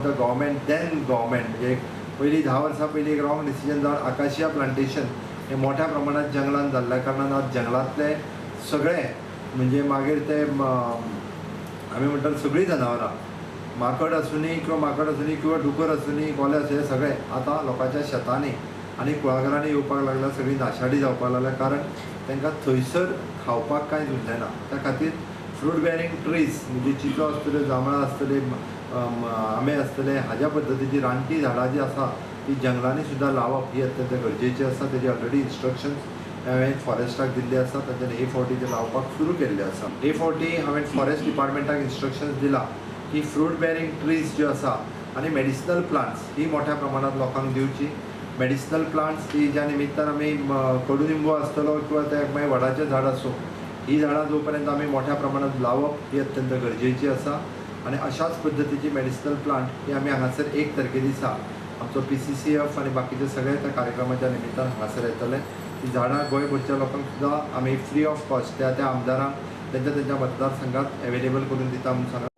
The government, then government, म्हणजे पयलीं 10 वर्सां पयलीं एक रॉंग डिसिजन जावन आकाशिया प्लांटेशन हे मोठ्या प्रमाणात जंगलान जाल्ल्या कारणान आज जंगलांतले सगळे म्हणजे मागीर ते आमी म्हणटात सगळीं जनावरां, माकड आसुनी किंवा माकड आसुनी किंवा डुकर आसुनी, कोले आसुनी, सगळे आतां लोकांच्या शेतांनी आनी कुळागरांनी येवपाक लागल्या, सगळीं नाशाडी जावपाक लागल्या, कारण तांकां थंयसर खावपाक कांयच उरलें ना. त्या खातीर फ्रूट बेरींग ट्रीज म्हणजे चिचो आसतल्यो, जांबळां आसतली, आंबे आसतले, हाज्या पद्दतीची रानटी झाडां जी आसा ती जंगलांनी सुद्दां लावप ही अत्यंत गरजेची आसा. तेजी ऑलरेडी इन्स्ट्रक्शन्स हांवें फॉरेस्टाक दिल्ली आसा, तांच्यानी हे फावटी ते लावपाक सुरू केल्ले आसा. हे फावटी हांवें फॉरेस्ट डिपार्टमेंटाक इन्स्ट्रक्शन्स दिला की फ्रूट बेरींग ट्रीज ज्यो आसा आनी मेडिसिनल प्लांट्स ही मोठ्या प्रमाणात लोकांक दिवची. मेडिसिनल प्लांट्स ही ज्या निमित्तान आमी कडुनिंबू आसतलो किंवा ते मागीर वडाचें झाड आसूं, ही झाडां जो पर्यंत आमी मोठ्या प्रमाणात लावप ही अत्यंत गरजेची आसा. आनी अशाच पद्दतीची मेडिसिनल प्लांट ही आमी हांगासर 1 तारखे दिसा आमचो PCCF आनी बाकीचे सगळे त्या कार्यक्रमाच्या निमित्तान हांगासर येतले. ती झाडां गोंयभरच्या लोकांक सुद्दां आमी फ्री ऑफ कॉस्ट त्या त्या आमदारांक तेंच्या तेंच्या मतदारसंघात एवेलेबल करून दिता म्हूण सांगा.